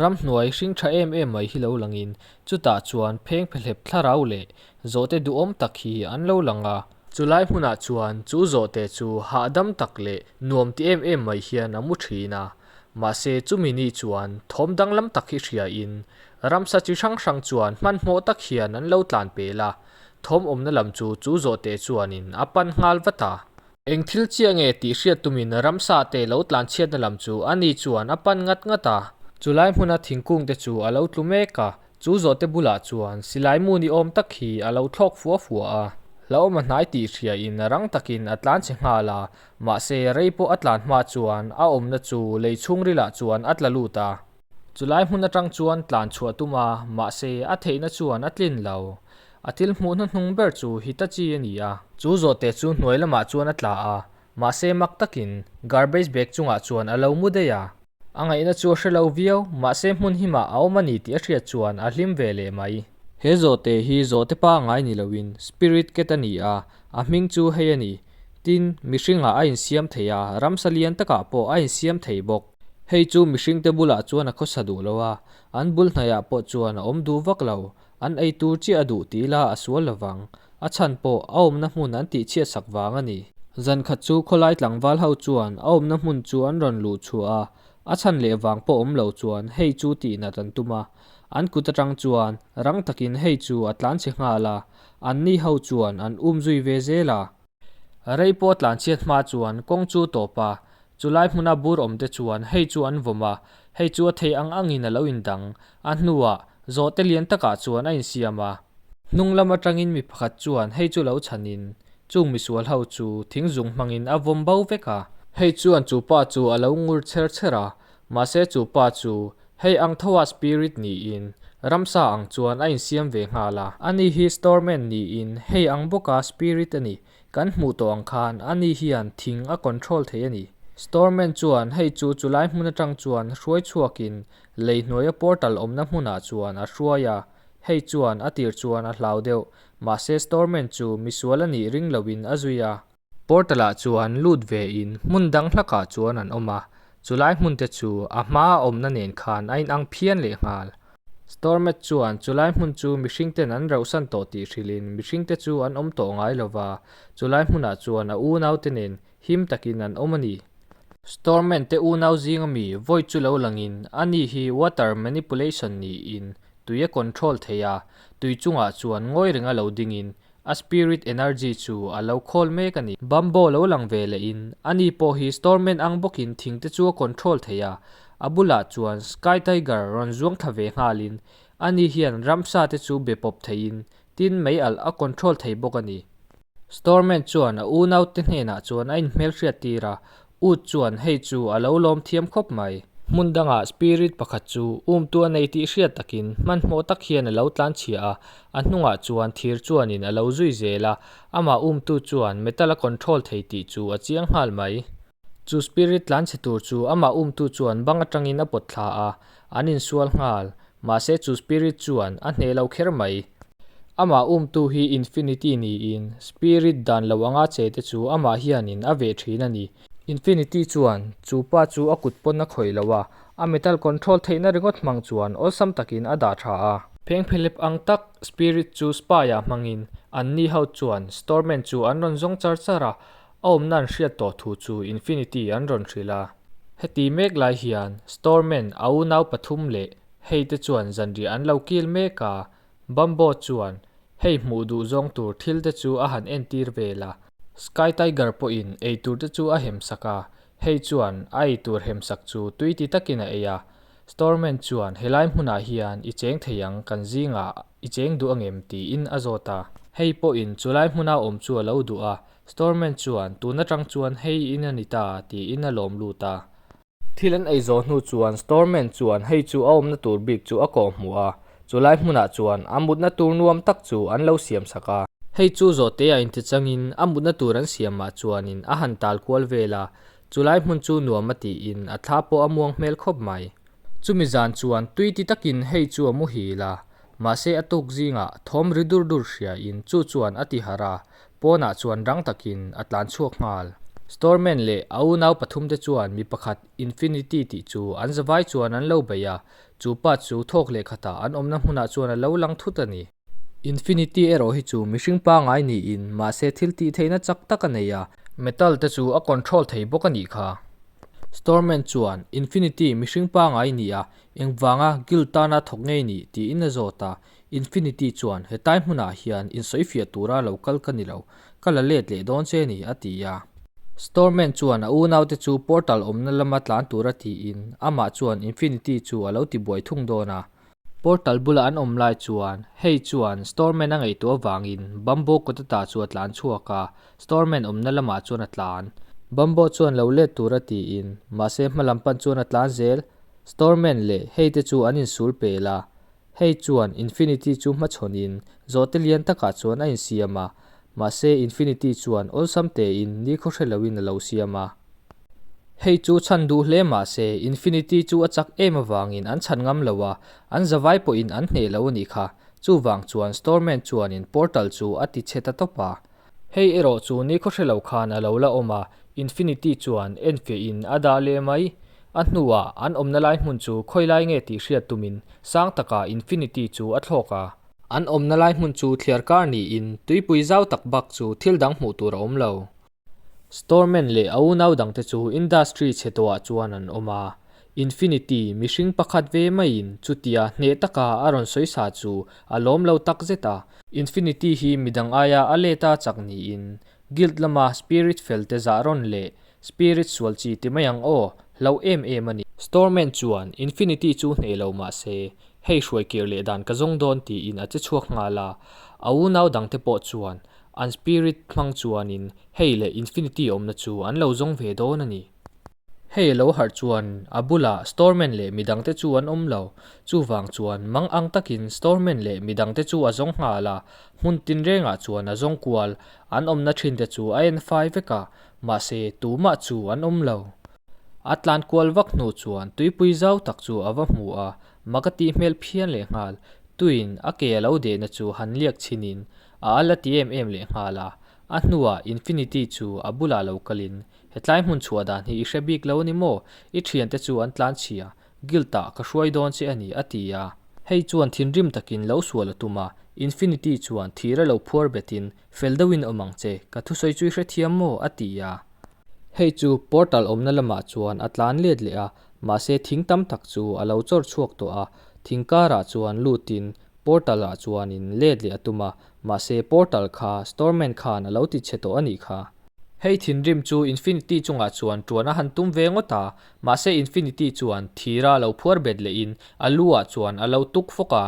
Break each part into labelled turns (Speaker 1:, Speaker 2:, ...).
Speaker 1: Ramhnuai hring tha em em mai hi lo langin chutah chuan phengphehlep thlarau leh zawhte duhawm tak hi an lo lang a. Chulai hmunah chuan chu zawhte chu hahdam tak leh nuam ti em em mai hian a mu thin a. Mahse chumi ni chuan thawm danglam tak hi hriain ramsa chi hrang hrang chuan hmanhmawh tak hian an lo tlan pel a, thawm awmna lam chu chu zawhte chuanin a pan nghal vat a. Eng thil chiah nge tih hriat tumin ramsa te lo tlan chhiatna lam chu ani chuan a pan ngat ngat a. Chulai hmuna thingkung te chu a lo tlu mek a, chu zawhte bulah chuan silai mu ni awm tak hi a lo thlawk fua fua a. Hlauhawm a hnai tih hriain rang takin a tlan chhe nghal a, mahse rei pawh a tlan hma chuan a awmna chu lei chhungrilah chuan a tla lut a. Chulai hmun atang chuan tlan chhuah tum a, mahse a theihna chuan a tlin lo. A thil hmuh hnuhnung ber chu Hitachi a ni a. Chu zawhte chu hnuai lamah chuan a tla a, mahse mak takin garbage bag chungah chuan a lo mu daih a. A ngaihna chu a hre lo viau, mahse hmun himah a awm a ni tih a hriat chuan a hlim ve leh mai. He zawhte hi zawhte pa ngai ni loin Spirit Cat a ni a, a hming chu hei a ni. Tin, mihringah a insiam thei a, ramsa lian takah pawh a insiam thei bawk. Hei chu mihringte bulah chuan a khawsa duh lo a, an bul hnaiah pawh chuan a awm duh vak lo. An ei tur chiah a duh ti ila a sual lovang. A chhan pawh a awmna hmun an tih chhiat sak vang a ni. Zan khat chu khawlai tlangval ho chuan a awmna hmun chu an rawn luh chhuah a, a chhan leh vang pawh awm lo chuan hei chu tih nat an tum a. An kut atang chuan rang takin hei chu a tlan chhe nghal a, an ni ho chuan an um zui ve zel a. Rei pawh tlan chhiat hma chuan kawng chu tawp a, chulai hmuna bur awm te chuan hei chu an vawm a, hei chu a thei ang angin a lo indang. A hnuah zawhte lian takah chuan a insiam a. Hnung lam atangin mi pakhat chuan hei chu lo chhanin chung misual ho chu thingzung hmangin a vawm bo vek a. Hei chuan chu pa chu a lo ngur chher chher a, mahse chu pa chu hei ang thoa spirit niin ramsa ang chuan a insiam ve nghal a. Ani hi storeman niin hei ang bawka spirit a ni. Kan hmuh tawh ang khan ani hian thing a control thei a ni. Storeman chuan hei chu chulai hmun atang chuan hruai chhuakin lei hnuaia portal awmna hmunah chuan a hruai a, hei chuan a tir chuan a hlau deuh, mahse storeman chu misual a nih ring loin a zui a. Portal ah chuan lut ve in hmun dang hlakah chuan an awm a, chulai hmun te chu a hma a awmna nen khan a inang phian leh nghal. Stormet chuan chulai hmun chu mihring ten an rauhsan tawh tih hrilhin mihring te chu an awm tawh ngai lova, chulai hmunah chuan a unau te nen him takin an awm a ni. Stormen te unau zinga mi vawi chu lo langin ani hi water manipulation niin tui a control thei a, tui chungah chuan ngawi renga lo dingin A spirit energy chu a lo khawl mek a ni. Bamboo lo lang ve leh in, ani pawh hi Stormen ang bawkin thing te chu a control thei a, a bulah chuan Sky Tiger rawn zuang thla ve nghal in, ani hian ramsa te chu be pawp thei in, tin mei alh a control thei bawk a ni. Stormen chuan a unau te hnenah chuan a inhmelhriat tir a, Ut chuan hei chu a lo lawm thiam khawp mai. Hmun dangah spirit pakhat chu umtu a nei tih hriat takin hmanhmawh tak hian a lo tlan chhia a, a hnungah chuan thir chuanin a lo zui zel a, amah umtu chuan metal a control thei tih chu a chiang nghal mai. Chu spirit tlan chhe tur chu amah umtu chuan bang atangin a pawt thla a, an insual nghal, mahse chu spirit chuan a hneh lo kher mai. Amah umtu hi Infinity niin spirit dan lo anga che te chu amah hianin a veh thin a ni. Infinity chuan chu pa chu a kut pawn a khawih lo a, a metal control theihna ringawt hmang chuan awlsam takin a dah tha a. Phengphelep ang tak spirit chu spy ah hmangin anni ho chuan Stormen chu an rawn zawng char char a, a awmna an hriat tawh thu chu Infinity an rawn hrilh a. Heti mek lai hian Stormen a unau pathum leh Hei te chuan zanriah an lo kil mek a, Bambo chuan hei hmuh duh zawng tur thil te chu a han entir vel a. Sky Tiger pawhin ei tur te chu a hem sak a, hei chuan a ei tur hem sak chu tui ti takin a ei a. Stormen chuan helai hmunah hian i cheng thei ang kan zingah i cheng duh angem tiin a zawt a. Hei pawhin chulai hmuna awm chu a lo duh a, Stormen chuan tun atang chuan hei in a ni ta tiin a lawm lut a. Thil an ei zawh hnu chuan Stormen chuan hei chu a awmna tur bik chu a kawh hmuh a, chu lai hmunah chuan a mutna tur nuam tak chu an lo siam sak a. Hei chu zawhte a inti changin a mutna tur an siam ah chuanin a han tal kual vel a, chu lai hmun chu nuam a tiin a thla pawh a muang hmel khawp mai. Chumi zan chuan tui ti takin hei chu a muhil a, mahse a tuk zingah thawm ri dur dur hriain chu chuan a ti harh a, Pawnah chuan rang takin a tlan chhuak nghal. Stormen leh a unau pathumte chuan mi pakhat Infinity tih chu an zavai chuan an lo bei a. Chu pa chu thawk leh khatah an awmna hmunah chuan a lo lang thut a ni. Infinity erawh hi chu mihring pangai niin mahse thil tih theihna chak tak a nei a. Metal te chu a control thei bawk a nih kha. Storman chuan Infinity mihring pangai ni a, engvanga Guild tana thawk ngei ni tiin a zawt a. Infinity chuan hetlai hmunah hian insawifiah tura lo kal ka ni lo, ka la let leh dawn che ni a ti a. Storman chuan a unaute chu portal awmna lama tlan tura tiin amah chuan Infinity chu a lo tibuai thung dawn a. Portal bula an awm lai chuan hei chuan Storman a ngaihtuah avangin Bambo kawt ata chu a tlan chhuak a, Storman awmna lamah chuan a tlan. Bambo chuan lo let tura tiin mahse hmalam pan chuan a tlan zel. Storman leh hei te chu an insul pel a, Hei chuan Infinity chu hmachhawnin zawhte lian takah chuan a insiam a, mahse Infinity chuan awlsam tein nikhaw hre loin a lo siam a. Hei chu chhan duh hle mahse Infinity chu a chak em avangin an chhan ngam lo a, an zavai pawhin an hneh lo a nih kha. Chuvang chuan Storman chuanin portal chu a ti chhe ta tawp a. Hei erawh chu nikhaw hre lo khan a lo la awm a, Infinity chuan enfiahin a dah leh mai. A hnuah an awmna lai hmun chu khawi lai nge tih hriat tumin sang takah Infinity chu a thlawk a. An awmna lai hmun chu thliar kar niin tuipui zau tak bak chu thil dang hmuh tur a awm lo. Storman leh a unau dangte chu industry chhe tawhah chuan an awm a. Infinity mihring pakhat ve maiin chutia hneh taka a rawn sawi sa chu a lawm lo tak zet a. Infinity hi midang aia a let a chak niin Guild lama spirit fel te zah rawn leh spirit sual chi ti mai ang aw, hlauh em em a ni. Storman chuan Infinity chu hneh lo mah se, hei hruai kir leh dan ka zawng dawn tiin a che chhuak nghal a. A unau dangte pawh chuan an spirit hmang chuanin hei leh Infinity awmna chu an lo zawng ve dawn a ni. Hei a lo harh chuan a bulah Storman leh midangte chu an awm lo. Chuvang chuan mang ang takin Storman leh midangte chu a zawng nghal a, hmun tinrengah chuan a zawng kual. An awmna thinte chu a en fai vek a, mahse tumah chu an awm lo. A tlan kual vak hnu chuan tuipui zau tak chu a va hmu a, mak a tih hmel phian lehnghal. Tuiin a ke a lo dehna chu han liak chhinin a al a ti em em lehnghal a. A hnuah Infinity chu a bulah lo kalin Hetlai hmun chhuah dan hi i hre bik lo a ni maw? I thiante chu an tlan chhia, Guild-ah ka hruai dawn che a ni, a ti a. Hei chuan thinrim takin lo sual a tum a, Infinity chuan thir a lo phuar betin, Fel deuhin awm ang che, ka thusawi chu i hrethiam maw? a ti a. Hei chu portal awmna lamah chuan a tlan let leh a, mahse thing tam tak chu a lo chawr chhuak tawh a, thing karah chuan lutin portal ah chuanin let leh a tum a, mahse portal kha Storman khan a lo ti chhe tawh a nih kha. Hei thinrim chu Infinity chungah chuan tuan a han tum ve ngawt a, mahse Infinity chuan thira lo phuar bet lehin a lu ah chuan a lo tuk fawk a.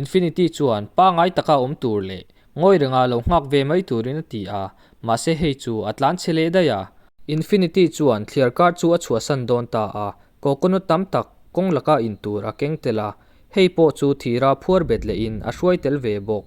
Speaker 1: Infinity chuan pangai taka awm tur leh ngawi renga lo nghak ve mai turin a ti a, mahse hei chu a tlan chhe leh daih a. Infinity chuan thliar kar chu a chhuahsan dawn ta a, coconut tam tak kawng laka in tur a keng tel a, hei pawh chu thira phuar bet lehin a hruai tel ve bawk.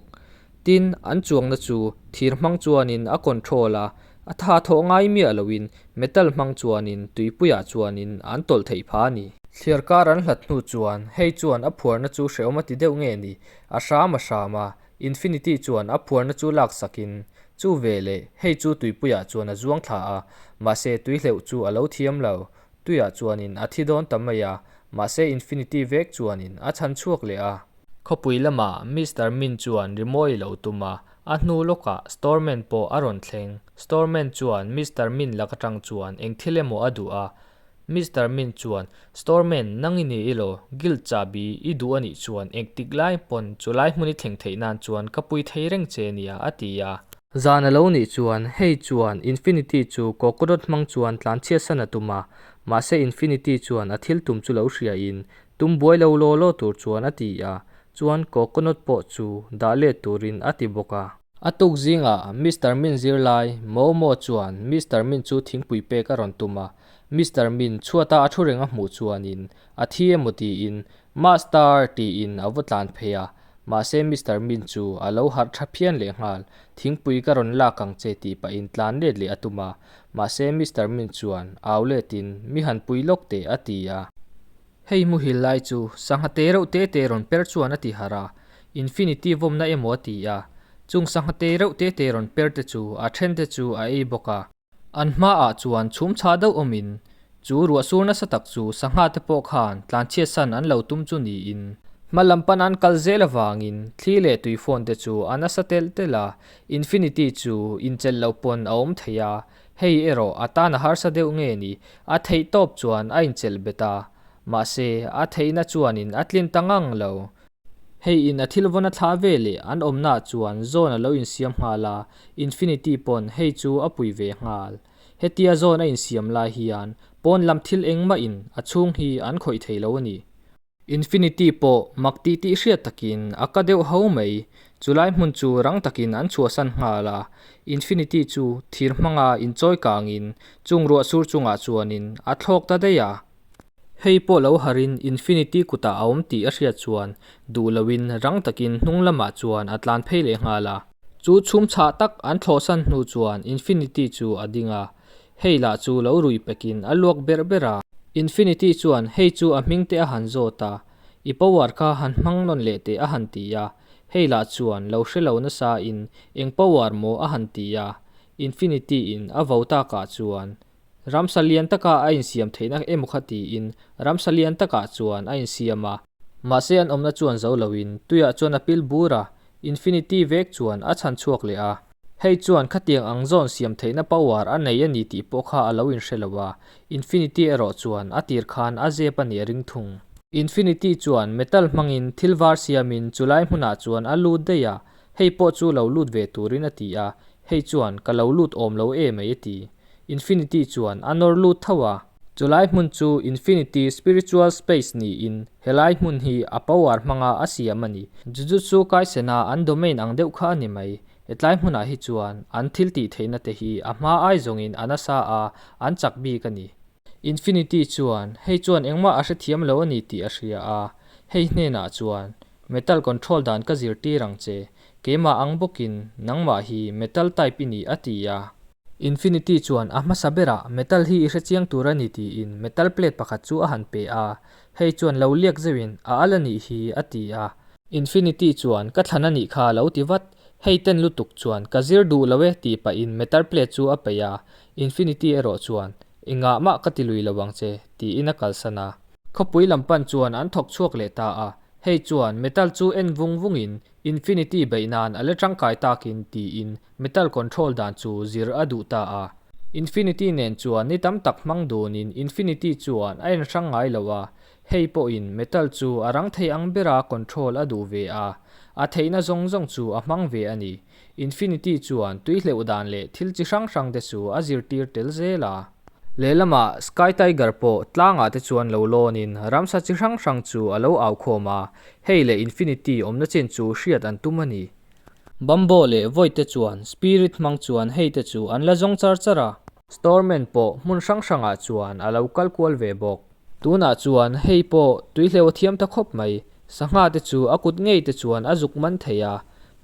Speaker 1: Tin, an chuangna chu thir hmang chuanin a control a, a tha thawh ngai miah loin metal hmang chuanin tuipuiah chuanin an tawlh theih pha a ni. Thliar kar an hlat hnu chuan hei chuan a phuarna chu hrehawm a ti deuh nge ni? A hram a hram a, Infinity chuan a phuarna chu laksakin chu veleh hei chu tuipuiah chuan a zuang thla a, mahse tuihleuh chu a lo thiam lo. Tuiah chuanin a thi dawn ta mai a, mahse Infinity vek chuanin a chhan chhuak leh a. Khawpui lamah Mister Min chuan rimawi lo tum a, a hnu lawkah Storman pawh a rawn thleng. Storman chuan Mister Min lak atang chuan eng thil emaw a duh a. Mister Min chuan, Storman, nang i ni ilo, guild chahbi i duh a nih chuan engtik lai pawn chu lai hmun i thleng theih nan chuan ka pui thei reng che nia, a ti a. Zan a lo nih chuan hei chuan Infinity chu coconut hmang chuan tlanchhiatsan a tum a, mahse Infinity chuan a thil tum chu lo hriain Tum buai lo law law tur chuan a ti a, chuan coconut pawh chu dah let turin a ti bawk a. A tuk zingah Mister Min zirlai Momo chuan Mister Min chu thingpui pek a rawn tum a, Mister Min chhuata a thu reng a hmuh chuanin a thi emaw tiin Master tiin a va tlan phei a, mahse Mister Min chu a lo harh tha phian lehnghal, thingpui ka rawn lak ang che tih pahin tlan let leh a tum a, mahse Mister Min chuan au letin mi han pui lawk teh a ti a. Hei muhil lai chu sangha te reuh te te rawn per chuan a ti harh a, Infinity vawmna emaw a ti a. Chung sangha te reuh te te rawn per te chu a then te chu a ei bawk a. An hmaah chuan chhum chhah deuh awmin Chu ruahsur nasa tak chu sangha te pawh khan tlanchhiatsan an lo tum chu niin hma lam pan an kal zel avangin thli leh tui fawn te chu a nasa telh telh a, Infinity chu inchelh loh pawn a awm thei a, hei erawh a tan a harsa deuh nge ni, a theih tawp chuan a inchelh bet a, mahse a theihna chuanin a tlin ta ngang lo. Hei in a thil vawn a thlah ve leh an awmna ah chuan zone a lo insiam nghal a, Infinity pawn hei chu a pui ve nghal. Hetia zone a insiam lai hian pawn lam thil engmah in a chhung hi an khawih thei lo a ni. Infinity pawh mak tih tih hriat takin a ka deuh ho mai, chulai hmun chu rang takin an chhuahsan nghal a, Infinity chu thir hmanga inchawi kangin chung ruah sur chungah chuanin a thlawk ta daih a. Hei pawh lo harin Infinity kutah a awm tih a hriat chuan duh loin rang takin hnung lamah chuan a tlan phei leh nghal a. Chu chhum chhah tak an thlawhsan hnu chuan Infinity chu a ding a, hei lah chu lo rui pekin a luak berh berh a. Infinity chuan hei chu a hming te a han zawt a, I power kha han hmang nawn leh teh a han ti a, hei lah chuan lo hre lo nasa in eng power maw a han ti a, Infinity in a vo takah chuan Ramsa lian taka a insiam theihna emaw kha tiin ramsa lian takah chuan a insiam a. Mahse an awmna chuan zo loin tuiah chuan a pil bur a, Infinity vek chuan a chhan chhuak leh a. Hei chuan khatiang ang zawn siam theihna power a nei a ni tih pawh kha a lo inhre lo a, Infinity erawh chuan a tir khan a zep a nih a ring thung. Infinity chuan metal hmangin thil var siamin chulai hmunah chuan a lut daih a, hei pawh chu lo lut ve turin a ti a, hei chuan ka lo lut awm lo e mai a ti. Infinity chuan a nawr lut tho a. Chulai hmun chu Infinity Spiritual Space niin helai hmun hi a power hmanga a siam a ni. Jujutsu Kaisen-a an domain ang deuh kha a ni mai. Hetlai hmunah hi chuan an thil tih theihna te hi a hma ai zawngin a nasa a, an chak bik a ni. Infinity chuan hei chuan engmah a hrethiam lo a ni tih a hria a, hei hnenah chuan Metal control dan ka zirtir ang che, keimah ang bawkin nangmah hi metal type i ni a ti a. Infinity chuan a hmasa berah metal hi i hrechiang tur a ni tiin metal plate pakhat chu a han pe a, hei chuan lo liak zeuhin a al a nih hi a ti a. Infinity chuan ka thlan a nih kha a lo ti vat, hei ten lutuk chuan ka zir duh lo e tih pahin metal plate chu a peih a, Infinity erawh chuan engah mah ka ti lui lo ang che tiin a kalsan a. Khawpui lam pan chuan an thawk chhuak leh ta a, hei chuan metal chu en vung vungin Infinity beih nan a la tangkai takin tiin metal control dan chu zir a duh ta a. Infinity nen chuan ni tam tak hmang dunin Infinity chuan a en hrang ngai lo a, hei pawhin metal chu a rang thei ang bera control a duh ve a, a theihna zawng zawng chu a hmang ve a ni. Infinity chuan tui hleuh dan leh thil chi hrang hrang te chu a zirtir tel zel a. Lehlamah Sky Tiger pawh tlangah te chuan lo lawnin ramsa chi hrang hrang chu a lo au khawm a, hei leh Infinity awmna chin chu hriat an tum a ni. Bamboo leh Void te chuan Spirit hmang chuan hei te chu an la zawng char char a. Stormen pawh hmun hrang hrangah chuan a lo kal kual ve bawk. Tunah chuan hei pawh tuihleuh a thiam ta khawp mai, sangha te chu a kut ngei te chuan a zuk man thei a,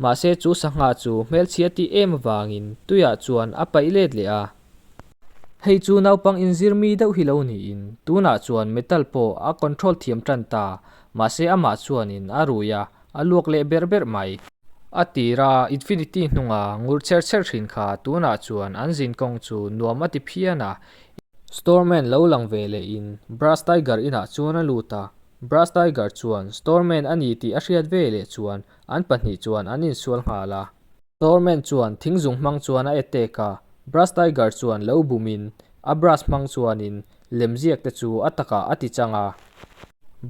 Speaker 1: mahse chu sangha chu hmelchhia tih em avangin tuiah chuan a paih let leh a. Hei chu naupang inzir mi deuh hi lo niin, tunah chuan metal pawh a control thiam tan ta, mahse amah chuanin a rui a, a luak leh berh berh mai. A tira Infinity hnunga ngur cher cher thin kha tunah chuan an zin kawng chu nuam a ti phian a, Storman lo lang ve lehin Brass Tiger inah chuan a lut a, Brass Tiger chuan Storman a ni tih a hriat ve leh chuan an pahnih chuan an insual nghal a. Torment chuan thingzung hmang chuan a etek a, Brass Tiger chuan lo bumin a brush hmang chuanin lemziak te chu a takah a ti chang a.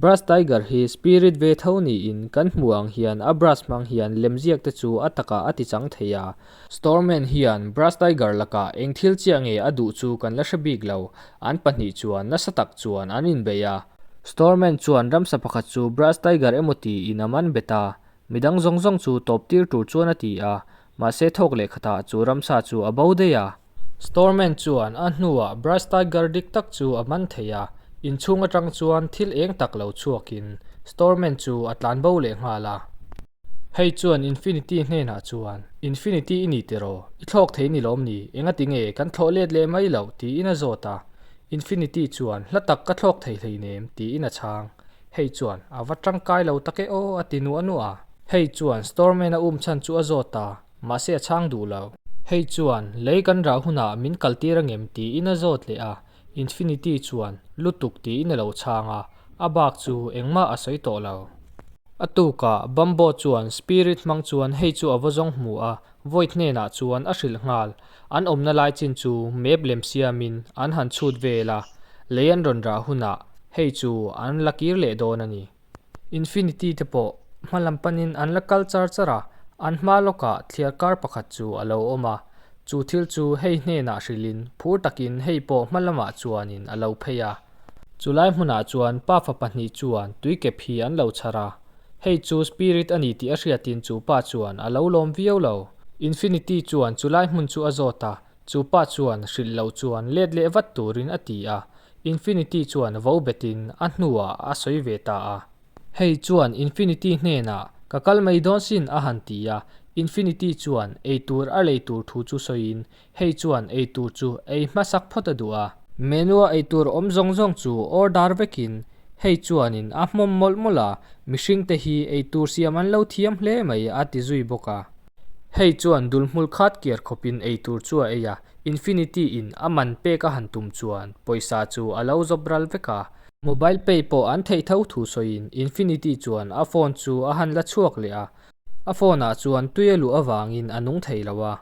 Speaker 1: Brass Tiger hi spirit ve tho niin kan hmuh ang hian a brush hmang hian lemziak te chu a takah a ti chang thei a. Stormen hian Brass Tiger lakah eng thil chiah nge a duh chu kan la hre bik lo, an pahnih chuan nasa tak chuan an inbei a. Stormen chuan ramsa pakhat chu Brass Tiger emaw tiin a man bet a, Midang zawng zawng chu tawp tir tur chuan a ti a, mahse thawk leh khatah chu ramsa chu a bo daih a. Storman chuan a hnuah Brass Tiger dik tak chu a man thei a, inchhung atang chuan thil eng tak lo chhuakin Storman chu a tlan bo leh nghal a. Hei chuan Infinity hnenah chuan, Infinity i ni tiraw? I thlawk thei ni lawm ni? Engati nge kan thlawh let leh mai loh? tiin a zawt a. Infinity chuan, Hla tak ka thlawk thei hleinem, tiin a chhang. Hei chuan, A va tangkai lo tak e aw, a ti nuah nuah a. Hei chuan Stormen a um chhan chu a zawt a, mahse a chhang duh lo. Hei chuan, Lei kan rah hunah min kaltir angem? tiin a zawt leh a. Infinity chuan lutuk tiin a lo chhang a, a bak chu engmah a sawi tawh lo. A tukah Bambo chuan Spirit hmang chuan hei chu a va zawng hmu a, Void hnenah chuan a hrilh nghal. An awmna lai chin chu map lem siamin an han chhut vel a, lei an rawn rah hunah hei chu an la kir leh dawn a ni. Infinity te pawh hma lam panin an la kal char char a, an hma lawkah thliar kar pakhat chu a lo awm a, chu thil chu hei hnenah hrilhin phur takin hei pawh hma lamah chuanin a lo phei a. Chulai hmunah chuan pafa pahnih chuan tuikep hi an lo chhar a, hei chu spirit a ni tih a hriatin chu pa chuan a lo lawm viau lo. Infinity chuan chulai hmun chu a zawt a, chu pa chuan hrilh loh chuan let leh vat turin a ti a, Infinity chuan vo betin a hnuah a sawi ve ta a. Hei chuan Infinity hnenah ka kal mai dawn sin a han ti a, Infinity chuan eitur a lei tur thu chu sawiin Hei chuan eitur chu ei hmasak phawt a duh a. Menu-a eitur awm zawng zawng chu order vekin hei chuanin a hmawm mawlh mawlh a, mihringte hi eitur siam an lo thiam hle mai a ti zui bawk a. Hei chuan dulhmul khat kiar khawpin eitur chu a ei a, Infinity-in a man pek a han tum chuan pawisa chu a lo zawp ral vek a. Mobile pay pawh an theih tho thu sawiin Infinity chuan a phone chu a han la chhuak leh a, A phone ah chuan tui a luh avangin a nung thei lo a.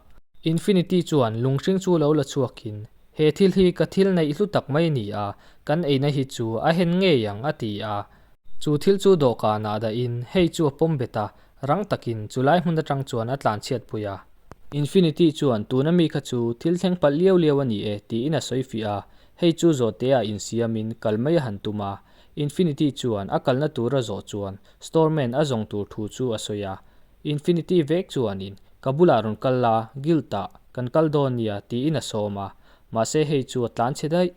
Speaker 1: Infinity chuan lunghring chu lo la chhuakin, He thil hi ka thil neih hlu tak mai a ni a, kan eina hi chu a hen ngei ang a ti a. Chu thil chu dawhkanah dahin hei chu a pawm bet a, rang takin chu lai hmun atang chuan a tlanchhiat pui a. Infinity chuan tuna mi kha chu thil thleng palh liau liau a ni e tiin a sawi fiah a, hei chu zawhte-ah insiamin kal mai a han tum a. Infinity chuan a kalna tur a zawh chuan Storeman a zawng tur thu chu a sawi a, Infinity vek chuanin ka bulah rawn kal la, Guild-ah kan kal dawn nia tiin a sawm a, mahse hei chu a tlan chhe daih.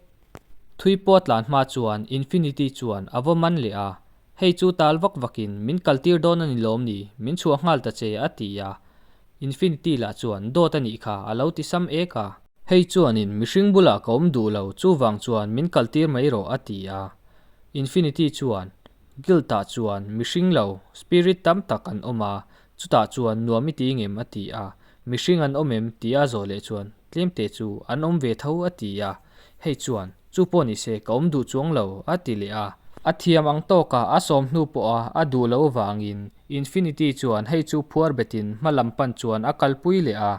Speaker 1: Thui pawh a tlan hma chuan Infinity chuan a va man leh a, Hei chu tal vak vakin min kaltir dawn a ni lawm ni, min chhuah nghal ta che a ti a. Infinity lah chuan dawt a nih kha a lo ti sam ek a. Hei chuanin mihring bulah ka awm duh lo, chuvang chuan min kaltir mai rawh a ti a. Infinity chuan Guild-ah chuan mihring lo, spirit tam tak an awm a, chutah chuan nuam i ti ngem a ti a, mihring an awm em tih a zawh leh chuan tlemte chu an awm ve tho a ti a, hei chuan chu pawh ni se ka awm duh chuang lo a ti leh a. A thiam ang tawka a sawm hnu pawha a duh loh vangin Infinity chuan hei chu phuar betin hma lam pan chuan a kalpui leh a.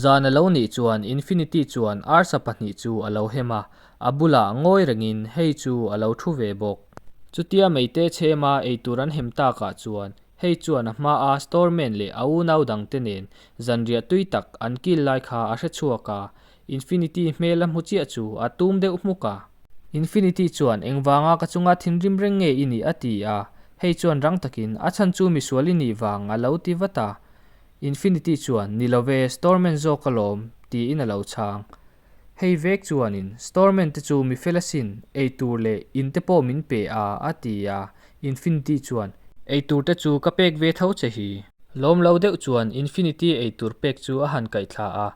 Speaker 1: Zan a lo nih chuan Infinity chuan arsa pahnih chu a lo hem a, a bulah ngawi rengin hei chu a lo thu ve bawk. Chutia meite chhema eitur an hem takah chuan hei chuan a hmaa Storeman leh a unau dangte nen zanriah tui tak an kil lai kha a hre chhuak a, Infinity hmel a hmu chiah chu a tum deuh hmuk a. Infinity chuan engvanga ka chunga thinrim reng nge i nih a ti a, hei chuan rang takin a chhan chu misual i nih vang a lo ti vat a. Infinity chuan, Ni lo ve, Storeman zawk alawm, tiin a lo chhang. Hei vek chuanin, Storeman te chu mi fel asin, eitur leh in te pawh min pe a, a ti a. Infinity chuan, Eitur te chu ka pek ve tho che hi. Lawm lo deuh chuan Infinity eitur pek chu a han kaih thla a,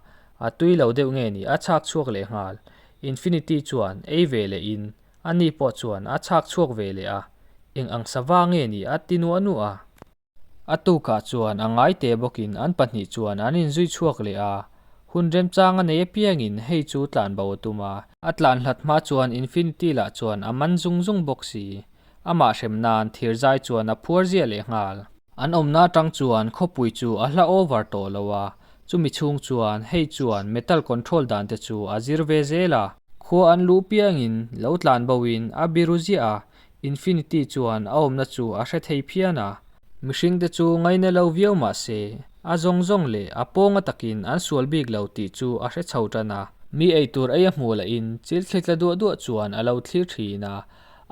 Speaker 1: a tui lo deuh nge ni a chhak chhuak leh nghal. Infinity chuan ei ve leh in, ani pawh chuan a chhak chhuak ve leh a, eng ang sava nge ni a ti nuah nuah a. A tukah chuan a ngai teh bawkin an pahnih chuan an inzui chhuak leh a, hun remchang a nei apiangin hei chu tlanbo a tum a. A tlan hlat hma chuan Infinity lah chuan a man zung zung bawk si. Amah hrem nan thirzai chuan a phuar ziah leh nghal. An awmna atang chuan khawpui chu a hla over tawh lo a, chumi chhung chuan hei chuan metal control dan te chu a zir ve zel a. Khua an luh piangin lo tlanbo in a biru ziah a, Infinity chuan a awmna chu a hre thei phian a. Mihringte chu ngaina lo viau mah se, a zawng zawng leh a pawnga takin an sual bik lo tih chu a hre chho tan a. Mi eitur ei a hmuh lahin chil thli tla duah duah chuan a lo thlir thin a.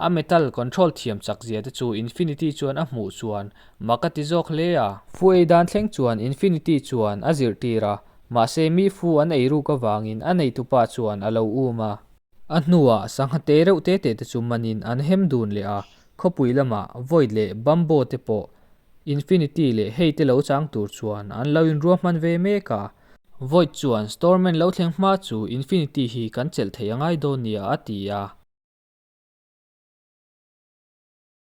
Speaker 1: A metal control thiam chak zia te chu Infinity chuan a hmuh chuan mak a ti zawk hle a. Fu ei dan thleng chuan Infinity chuan a zirhtir a, mahse mi fu an ei ruk avangin a neitupa chuan a lo um a. A hnuah sangha te reuh te te te chu manin an hem dun leh a, khawpui lamah Void leh Bamboo te pawh Infinity leh hei te lo chang tur chuan an lo inruahman ve mek a. Void chuan Storeman lo thleng hma chu Infinity hi kan chelh thei a ngai dawn nia a ti a.